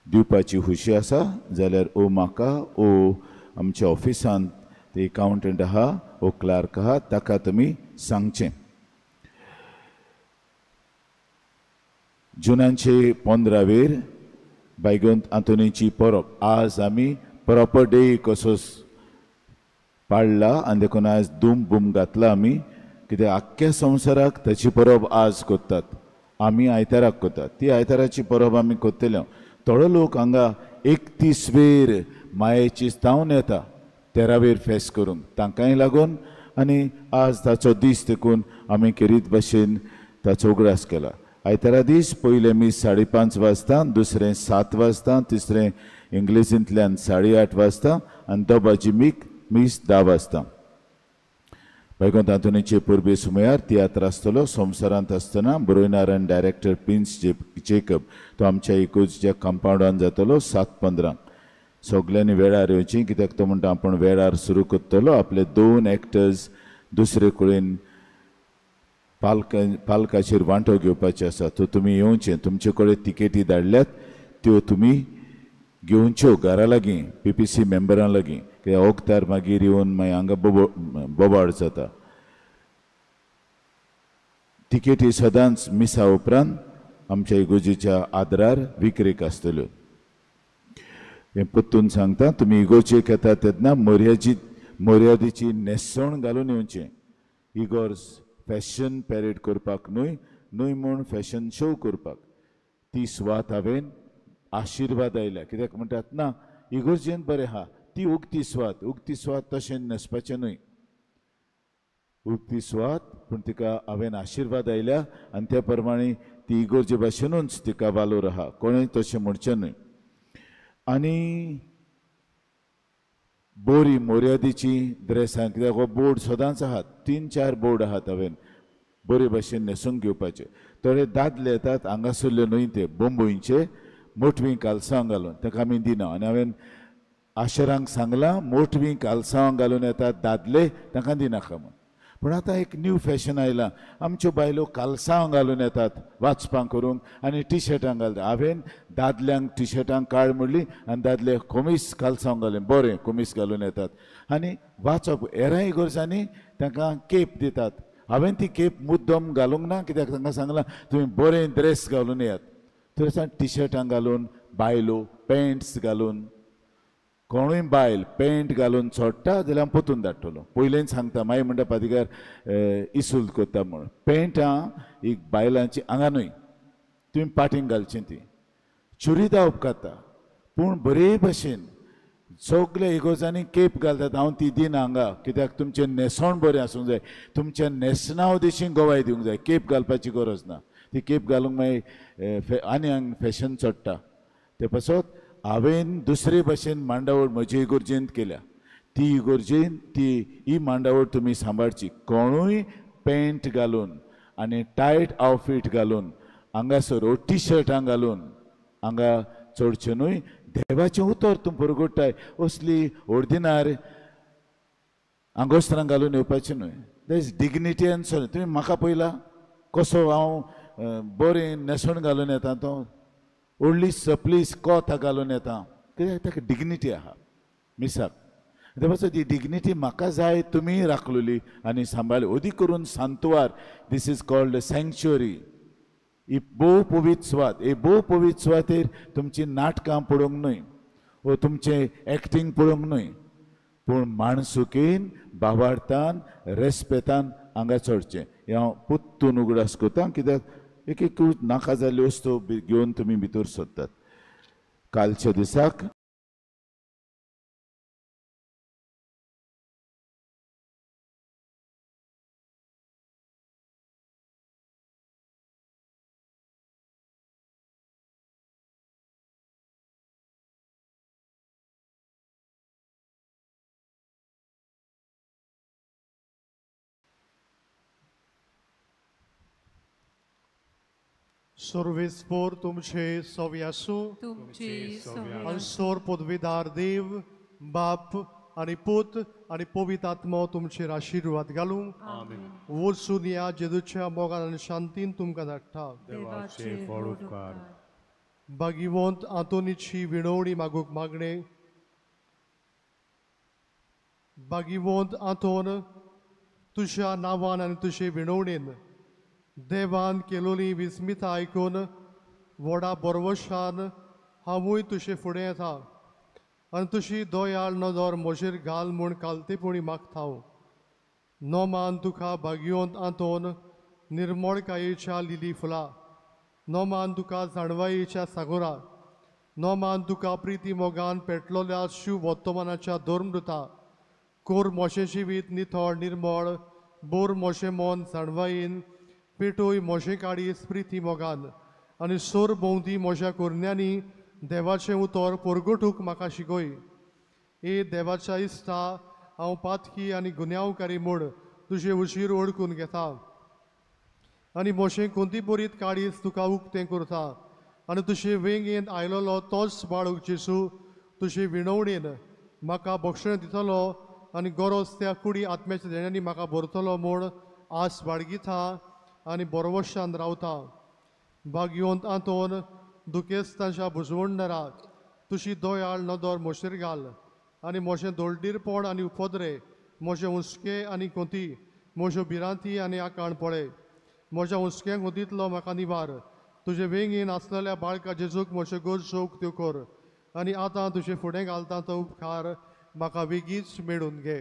दिवपाची खुशी आसा जाल्यार ओ म्हाका ओ आमच्या ऑफिसांत ते एकावंटंट आहा ओ क्लार्क आहा ताका तुमी सांगचें. जुनाचे 15वेर बायगोंत आंतोनीची परब आज आमी प्रॉपर डे कसो पाडला आनी देखून आज दुम बूम घातला आमी, कित्याक आख्ख्या संवसाराक ताची परब आज करतात, आमी आयताराक करतात. ती आयताराची परब आमी करतले. थोडो लोक हांगा 31 वेर मायेची तावन येता 13 वेर फेस्त करूंक, तांकांय लागून आनी आज ताचो दीस देखून आमी खेरीत भाशेन ताचो उगडास केला. आयतारा दीस पयलें मीस 5:30 वाजता, दुसरें 7 वाजता, तिसरें इंग्लिशींतल्यान 8:30 वाजता आनी दोबाजी मीस 10 वाजता. बायगोंत आंतोनीचे परबे सुमयार तियात्र आसतलो. संवसारांत आसतना बरोयणार आनी डायरेक्टर प्रिन्स जेकब तो आमच्या इगोर्जेच्या कंपावंडान जातलो 7:15. सगल्यांनी वेळार येवची, कित्याक तो म्हणटा आपूण वेळार सुरू करतलो. आपले 2 एक्टर्स दुसरे कडेन पालकाचेर वांटो घेवपाचे आसा, तो तुमी येवचें. तुमचे कडेन तिकेटी धाडल्यात त्यो तुमी घेवच्यो घरा लागीं PPC मेंबरां लागीं, कित्याक वखदार मागीर येवन मागीर हांगा बोबाळ जाता. तिकेटी सदांच मिसा उपरांत आमच्या इगोर्जेच्या आदरार विक्रेक आसतल्यो. हें परतून सांगता, तुमी इगोर्जेक येता तेन्ना मर्यादेची न्हेसण घालून येवचें. इगोर्ज फॅशन पॅरेड करपाक न्हय, न्हय म्हूण फॅशन शो करपाक. ती सुवात हांवें आशिर्वाद आयल्या, कित्याक म्हणटात ना इगोर्जेंत बरें आहा ती उगती सुवात, उगती सुवात तशें न्हेसपाचें न्हय, उगती सुवात पूण तिका हांवें आशिर्वाद आयल्या आनी त्या प्रमाणे ती इगोर्जे भाशेनूच तिका वालोर आहा, कोणें तशें म्हणचें न्हय. आनी बोरी मोर्यादीची ड्रेसां, कित्याक हो बोर्ड सदांच आहात, 3-4 बोर्ड आहात हांवें बरे भाशेन न्हेसून घेवपाचे. थोडे दादले येतात हांगासरले न्हय ते बोंबोयचे मोटवीं कालसांव घालून, ताका आमी दिना. आनी हांवें आशरांक सांगलां मोटवीं कालसांव घालून येतात दादले तांकां दिनाका म्हूण. पूण आतां एक न्यू फॅशन आयलां, आमच्यो बायलो कालसांव घालून येतात वाचपां करूंक आनी टिशर्टां घालतात. हांवें दादल्यांक टिशर्टां काड म्हणली आनी दादले खोमीस कालसांव घालून बरें खोमीस घालून येतात आनी वाचप हेरांय गरजांनी तांकां केप दितात. हांवें ती केप मुद्दम घालूंक ना, कित्याक तांकां सांगलां तुमी बरें ड्रेस घालून येयात. थंय टिशर्टां घालून बायलो पॅन्ट्स घालून कोणूय बायल पेंट घालून चोडटा जाल्यार हांव पोतून धाडटलो. पयलेंच सांगता, मागीर म्हणटा पादिकार इसुल्त करता म्हणून. पेंटां एक बायलांची हांगा न्हय, तुमी पाटींग घालची ती. चुरिदार उपकारता पूण बरे भशेन सगळे इगोर्जांनी केप घालतात. हांव ती दिना हांगा, कित्याक तुमचें न्हेसण बरें आसूंक जाय, तुमच्या न्हेसणा उदेशीं गवाय दिवंक जाय. केप घालपाची गरज ना, ती केप घालूंक मागीर आनी हांग फॅशन चडटा. ते पासत हांवें दुसरे भशेन मांडावळ म्हजे इगोर्जेंत केल्या, ती इगोर्जेन ती ही मांडावळ तुमी सांबाळची. कोणूय पेंट घालून आनी टायट आवफीट घालून हांगासर ओ टी शर्टां घालून हांगा चडचें न्हय. देवाचें उतर तूं परगटाय, असली ओर्दिनार आंगोस्त्रां घालून येवपाचें न्हय. That is dignity and sorry. तुमी म्हाका पळयला कसो हांव बरें न्हेसण घालून येता, तो व्हडली सपलीस कोत घालून येता, कित्याक ताका डिग्निटी आहा मिसाक. ते पासून ती डिग्निटी म्हाका जाय, तुमी राखलोली आनी सांबाळली. अदीक करून सांतवार, this is called सँक्च्युअरी, ही भोव पवित्र सुवात. ही भोव पवित्र सुवातेर तुमची नाटकां पळोवंक न्हय वो तुमचें एक्टींग पळोवंक न्हय, पूण माणसुकेन भावार्थान रेस्पेतान हांगा चडचें. हें हांव पोत्तून उगडास करता, कित्याक एक एक नाका जाल्ल्यो वस्तू घेवन तुमी भितर सोदतात. कालच्या दिसाक सर्वेस्पोर तुमचे सवे आसूं, आनी सोर पदवीदार देव बाप आनी पूत आनी पवित्र आत्मो तुमचेर आशिर्वाद घालूं. वचून ह्या जेजूच्या मोगान आनी शांतीन तुमकां धाडटा. भागिवंत आंतोनीची विणवणी मागूंक मागणें. भागिवंत आंतोन, तुज्या नांवान आनी तुजे विणवणेन देवान केलोली विस्मिता आयकून व्हडा बरवशान हांवूय तुजे फुडें येता आनी तुजी दयाळ नदर म्हजेर घाल म्हूण कालतेपणी मागता हांव. नोमान तुका भाग्योंत आंतोन निर्मळकायेच्या लिली फुलां, नोमान तुका जाणवायेच्या सागोरा, नोमान तुका प्रिती मोगान पेटलोल्या शिव वर्तमानाच्या धर्मदुता. कोर म्हजें जिवीत निथळ निर्मळ, बोर म्हजें मन जाणवायेन, पेटोय म्हजें काळीज प्रिती मोगान आनी सोर भोंवती म्हज्या कोरण्यांनी देवाचें उतर परगटूंक म्हाका शिकय. ए देवाच्या इश्टा, हांव पातकी आनी गुन्यांवकारी म्हूण तुजे उशीर वळखून घेता आनी म्हजें कोंतीबरीत काळीज तुका उक्तें करता आनी तुजे वेंगेंत आयलोलो तोच बाळूक जेजू तुजे विणवणेन म्हाका बक्षण दितलो आनी गरज त्या कुडी आत्म्याच्या देण्यांनी म्हाका भरतलो म्हूण आस बाळगिता आनी बरवशान रावता. भाग्योंत आंतोन, दुखेस्तांच्या भुजवणदाराक तुजी दयाळ नदर म्हजेर घाल आनी म्हजें दोळडीरपण आनी उपद्रे, म्हजें हुस्के आनी कोंती, म्हज्यो भिरांती आनी आकाण पळय. म्हज्या हुस्क्यांक कोंतींतलो म्हाका निवार. तुजे वेंगेन आसलेल्या बाळका जेजूक म्हज्यो गरजो उक्त्यो कर आनी आतां तुजे फुडें घालता तो उपकार म्हाका वेगींच मेळून घे.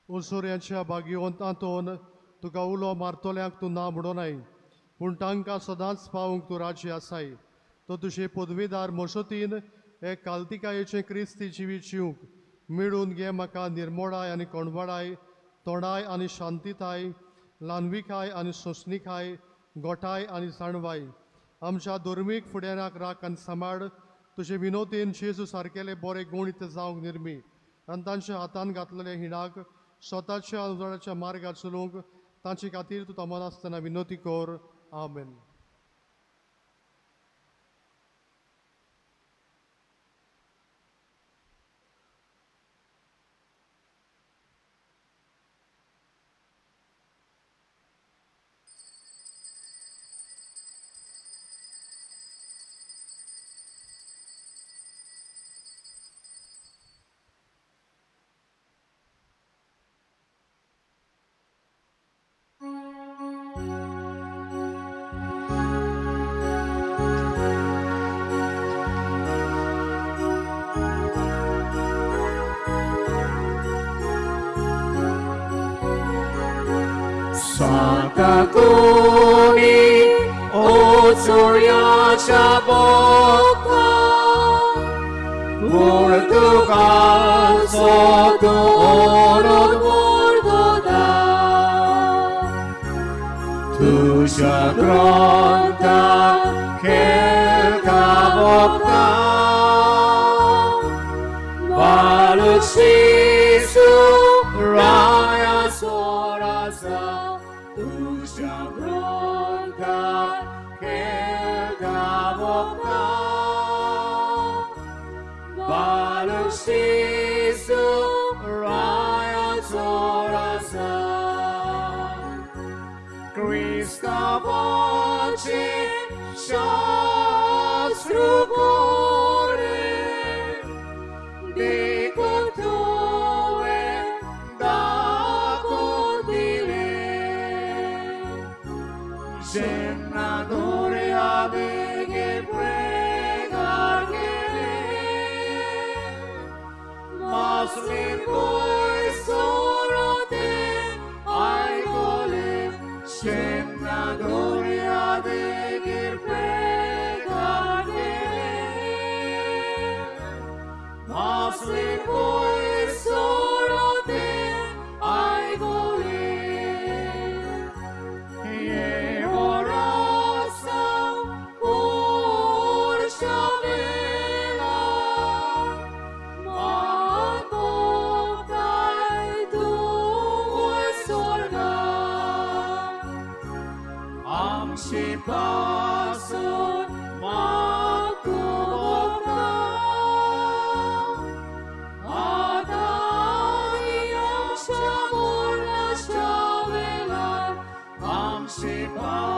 ओसोऱ्यांच्या भाग्यवंत आंतोन, तुका उलो मारतल्यांक तूं ना म्हणो नाय. पूण तांकां सदांच पावूंक तूं राजी आसाय. तो तुजे पदवीदार मसतीन हे कालतिकायेचें क्रिस्ती जिवीत जिवंक मेळून घे. म्हाका निर्मोडाय आनी कोणवाडाय, तोंडाय आनी शांतिताय, ल्हानविकाय आनी सोंसणिकाय, गोठाय आनी जाणवाय. आमच्या धर्मीक फुडाऱ्यांक राख आनी सांबाळ. तुजे विनोदीन जेजू सारकेले बरे गूण इतले जावंक निर्मी आनी तांच्या हातान घातलेले हिणाक स्वताच्या उजवाडाच्या मार्गार चलूंक तांचे खातीर तूं तमनासतना विनोती कर. आमेन. Sant'Antoni, o Suryacha Bhakta, Portugal Soto Oro Bordoda, Tusha Gronta Kelka Bhakta, Baluchisu Raya Sorasa, Tusha Gronta Kelka Bhakta, Baluchisu Raya Sorasa, Krista Voce Shastru Kore, Dekotove Dakodile, Jenna Doria Dege Pregar Gele, Muslim Boy Sorote Aikole, Jenna Doria Dege Pregar Gele, Muslim Boy Sorote Aikole, Yevorasa Kurshavela, Madbotai Duoy Sorga, Amshi Pasun Makubokta, Adani Amsha Morna Shavelar, Amshi Pasun.